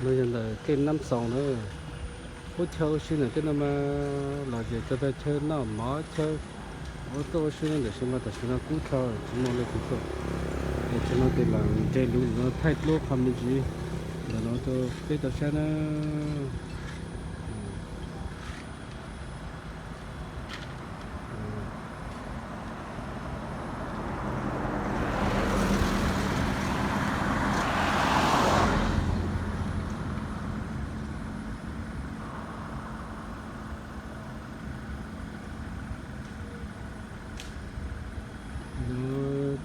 No yog ntawm Kej Nab Xoos na. Ub, chaw ua si ntawm tej no mas los ces txog tag chaw noj mov chaw ua tuaj ua si ntawm Xeev Laus tam sim no kub dhau tsis muaj leej twg tuaj. Es thaum no ces lam nres lus no thaij duab qhov me ntsis ntawm no rau peb tau saib na.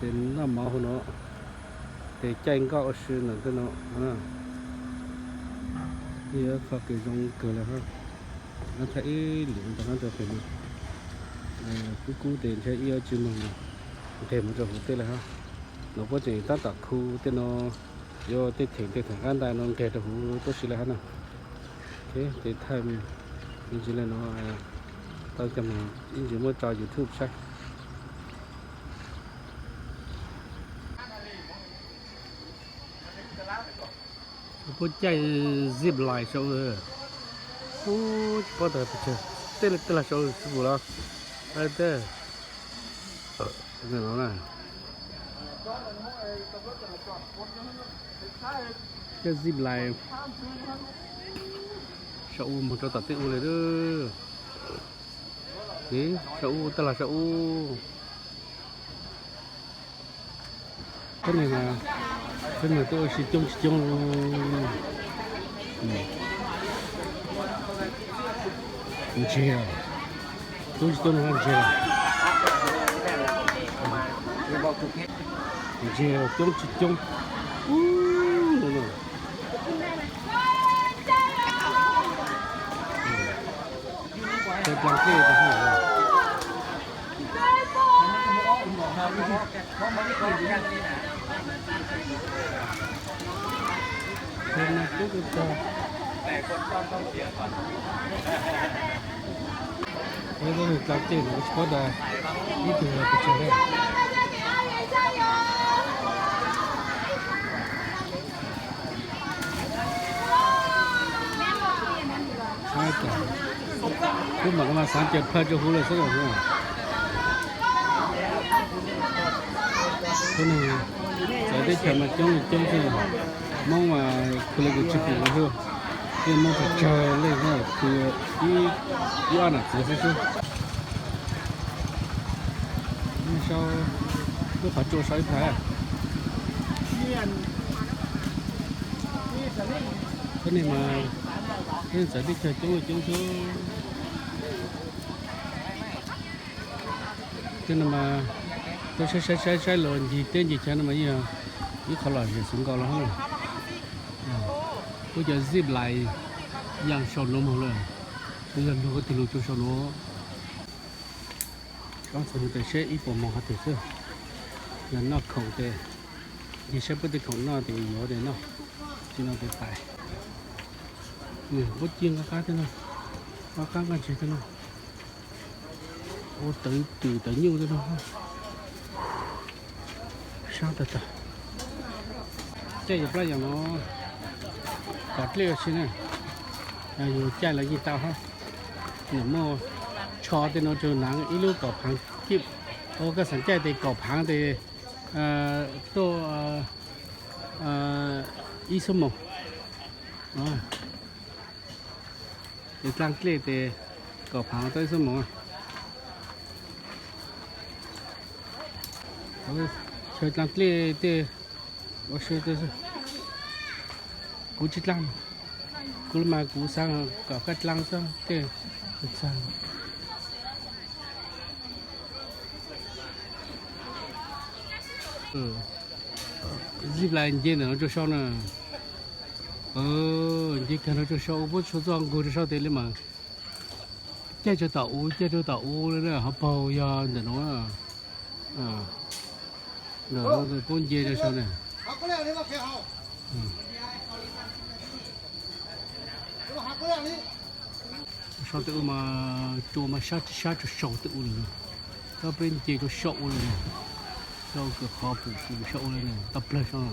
Tes noj mov hauv no, tes caij nkoj ua si ntawm tej no. Yog qhov kev zoo kawg li hab. Thaij ib lwm ntawm no rau pem no. Kub kub tes ntshe ib ob tsis moog nqeg mus rau huv tej lawm hab. No puab tseem tab tom khu tej no, yuav tej theem tej theem qab ntais no nqeg rau huv tuab si lawm hab na. Tes thaij me ntsis le no tau coj moog ib ntsis muab tso YouTube saib. Puab caij zip line sau, ub, tsis paub tag pes tsawg, tej tej los sau xwb los, tej no na. Caij zip line sau ua moog rau tom tej ua lawm. Ub, sau ua, tej los sau ua. Tuab neeg mas, tuab neeg tuaj ua si coob tsis coob. Ntseg, coob tsis coob no ntseg, ntseg coob tsis coob. Ub, no, chaw dlaag dlej tas. Dlaag dlej no tsis paub tas ib tug pes tsawg. Ub, mas koj mas xaav caws plawg rua huv lawm xwb. Tuab neeg txawv teb chaws mas coob li coob xwb. Moob mas khu le kws tsis pum lawm xwb. Tej Moob tsawg tsawg leej khu ib ob nam txiv xwb xwb. Sau, lub qhov tsua sau ib phav. Tuab neeg mas, tuab neeg txawv teb chaws coob li coob xwb. Tej no mas, tuaj saib saib saib saib los ncig teb ncig chaw no mas yeej yog ib qho lom zem xwv nkaus los hab. Kuj cov zip line yaam sau nuav moog lawm, kuj yog lug ua tug lug rua sau nuav. Txhua tes seb ib puas moos qhov twg xwb. Yog noj khoom tes, ncig saib puab tej khoom noj tes yuav tes noj, tsi noj tes pais. Puab ci nqaj qab tej no, nqaj qab nqaj ntseg tej no, ua tawv twm tawv nyuj tej no. Sab tag tag. Caij yuav plab yog no, kom dlej ua si na. Yog yus caij los yeej tau hab. Nws muaj tsho tej no rua naav ib lub kaum phaav kib. Koj xaav caij tes kaum phaav tes tuaj ib xuab moos. Tes dlaag dlej tes kaum phaav tuaj ib xuab moos. Chaw dlaag dlej tej ua si, kuv tsi dlaag, kuv mas kuv xaav kom koj dlaag xwb tej. Zip line nce ntawm no rua sau na. Nce kag no rua sau, puab sau txuj nqug rua sau tes li mas caij rua tom u, caij rua tom u le na, hov paug yog ntawm no. Puab nce rua sau na. Sau tej u mas tsua mas sab tsi sab rua sau tej u le na. Koj peb nce rua sau u le na. Sau kawg qhov pum pum sau u le na, tau plawg sau.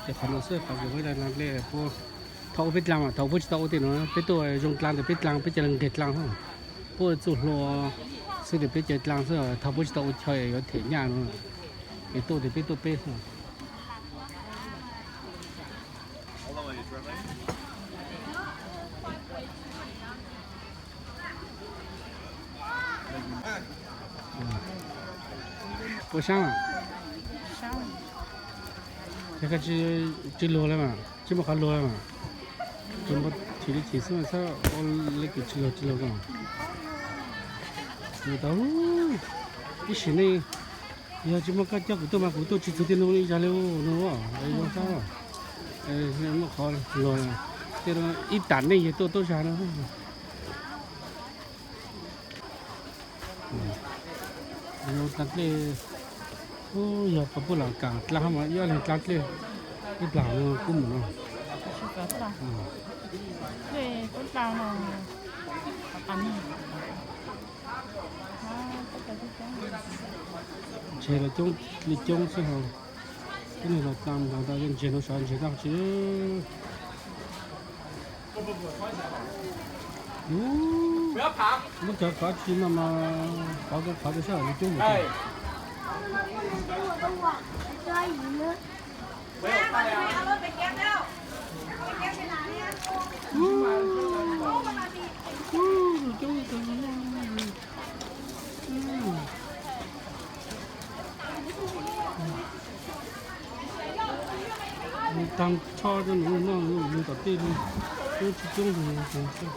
Ces qhov no xwb qhov kuv muab ib daim nplej puab thaum ub peb dlaag mas thaum puab tsis tau ua tej no peb tuaj zoo dlaag tes peb dlaag peb ca le nqeg dlaag xwb. Puab txuj hlua xwb tes peb ca dlaag xwb, thaum puab tsis tau ua chaw yuav them nyaj no es tuaj tes peb tuaj peb xwb. Puas saib? Tsis luag li mas, tsis muaj qhov luag li mas. Tus npau thim li thim xwb mas txhob ua li kws tsis luag tsis luag ko. Tau ib sim neej yog tsis muaj koj coj kuv tuaj mas kuv tuaj tsis txug tej nuav li zag li no. Muaj qhov luag, tej ib tam neej yog tuaj tuab zag no. Dlej, yog puab lam kaam dlaa mas ib ob leeg dlaa dlej ib plag kub mus no. Ntses los coob li coob xwb hos, tib neeg los dlaa ntag ntag ntses no sav ntses daj tsi. Muab cov qhov tsi no mas qhov ko qhov rau sab hauv coob mus. Taag tsho rau nws noj nws tom tej li, coob tsis coob nws xwb.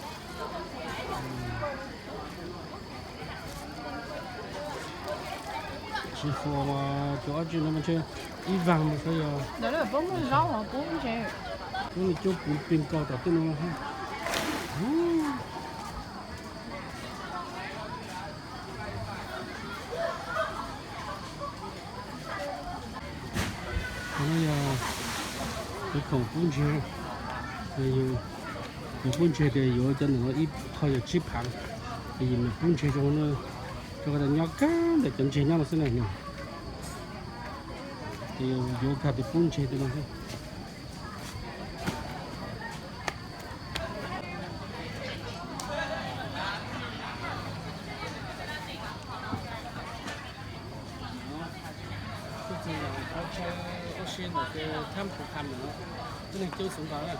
Tsis huam mas cov dab tsi no mas ntshe ib vaag mas xyov yog. Ntawd lawv pub muaj zaub los pub ntses. Pub li coob puv pes nkaus tom tej no. Qhov no yog tus khoom pub ntseg, yus pub ntseg tias yuav cov ntawm no ib qho yog tsib phaav, yus mam pub ntseg rau, rau qhov tias nyob kag ntawm cov ntseg nyob no xwb na. Yuav kag tes pub ntseg tej no xwb. Kuj txog qhov chaw ua si ntawm Thab Phu Kham no, tib neeg coob xwb ntag na.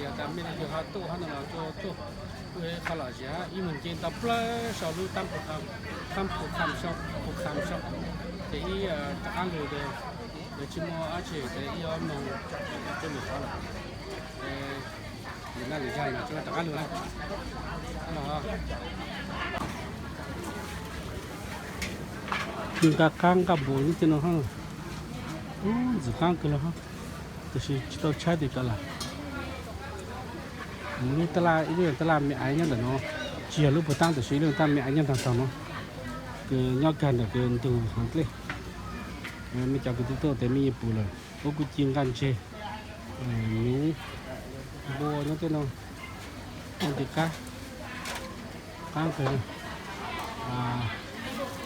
Yog tas mej leej twg ho tuaj hab no los tuaj, tuaj, tuaj qhov lom zem, ib moos nce ntau plaws saum lub Thab Phu Kham, Thab Phu Kham saum, Phu Kham saum, ces ib rov qab lug, lawv tsis muaj dab tsi ces ib ob moos tuaj lug qhov lawm. Lwm naj lwm zag mas tsuas rov qab lug na. Nqaj qab nqaj npua nyob tej no hab, ub ntxim qab kawg li hab, tab sis tsis tau tshaib tes kav lawm. Lub taj laj, ib lub taj laj me aiv nyob ntawm no, tsis yog lub puag taab tab sis ib lub taj me aiv nyob nrag tog no, kws nyob kag ntawm kws ntug haav dlej. Mej cov kws tuaj tuaj tes mej yeej pum lawm, puab kuj ci nqaj ntseg, nyuv, npua nyob tej no, nyob tim qab, qab kawg.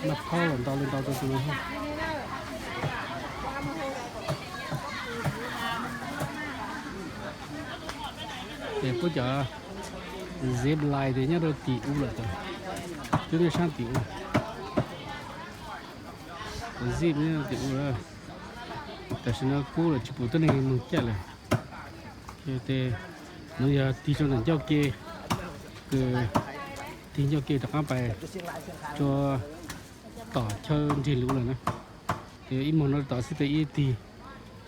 Noj phaub los ntau li ntau rau tus no. Ces puab cov zip line tes nyob rau tim u lawm, cov nyob saab tim u, zip nyob rau tim u lawm. Tam sim no kub lawm tsis pum tuab neeg moog caij lawm. Ces tes nuav yog tig rua ntawm ncauj ke, kws tig ncauj ke rov qaab pais rua tom chaw nrig luv lawm na. Tes ib moog no tom xwb tes ib tig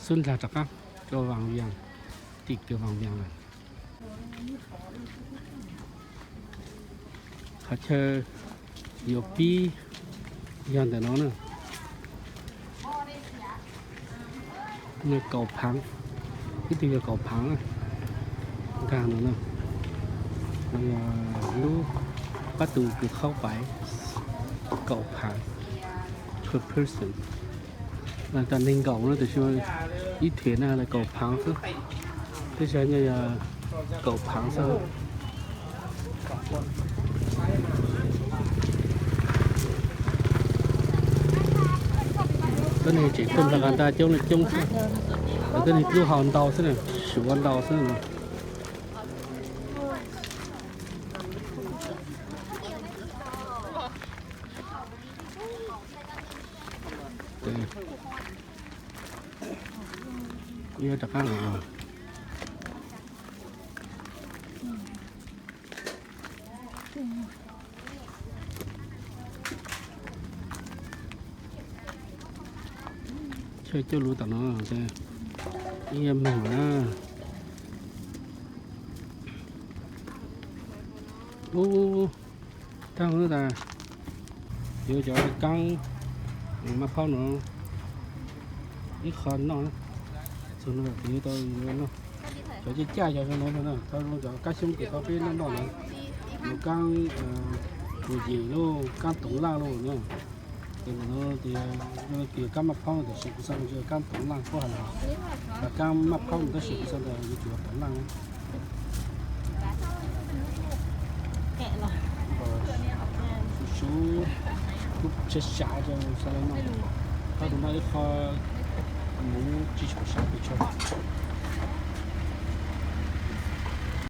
xub ndlag rov qaab rua Vaas Vias, tim kws Vaas Vias lawm. Qhov chaw yuav pib yog ntawm no na. Kaum phaav, ib tug yog kaum phaav na. Tag no na, no yog lub pab tus kws khaub pais kaum phaav per person. Tag neeg nkaum na, tab sis ib thiv na kaum phaav xwb, tab sis yog kaum phaav xwb. Koj neeg tseem tuaj nrog nqa ntaj coob li coob xwb, koj neeg twb haus ntau xwb na, suav ntau xwb no. Rov qab los. Chaw coj lus tom no, ib yam moog na. Ub, taag tas, yuav cov kaab maj phaub no ib qho noj, txug no kuv yuav tau yuav noj. Cov caj caj yog zoo no, tau zoo cov kaab xyoob kws tau peb noj noj na, kaab tus yim lauj, kaab toov laj lauj na. Ces ntawm no tias, tias kaab maj phaub tab sis kuv xaav tias kaab toov laj puab has los, kaab maj phaub tab sis kuv xaav tias yuav tsum toov laj. Sub sub, kuv tsheb sav rau xaav los noj, koj tus no ib qho muv tsib caug sav pes tsawg.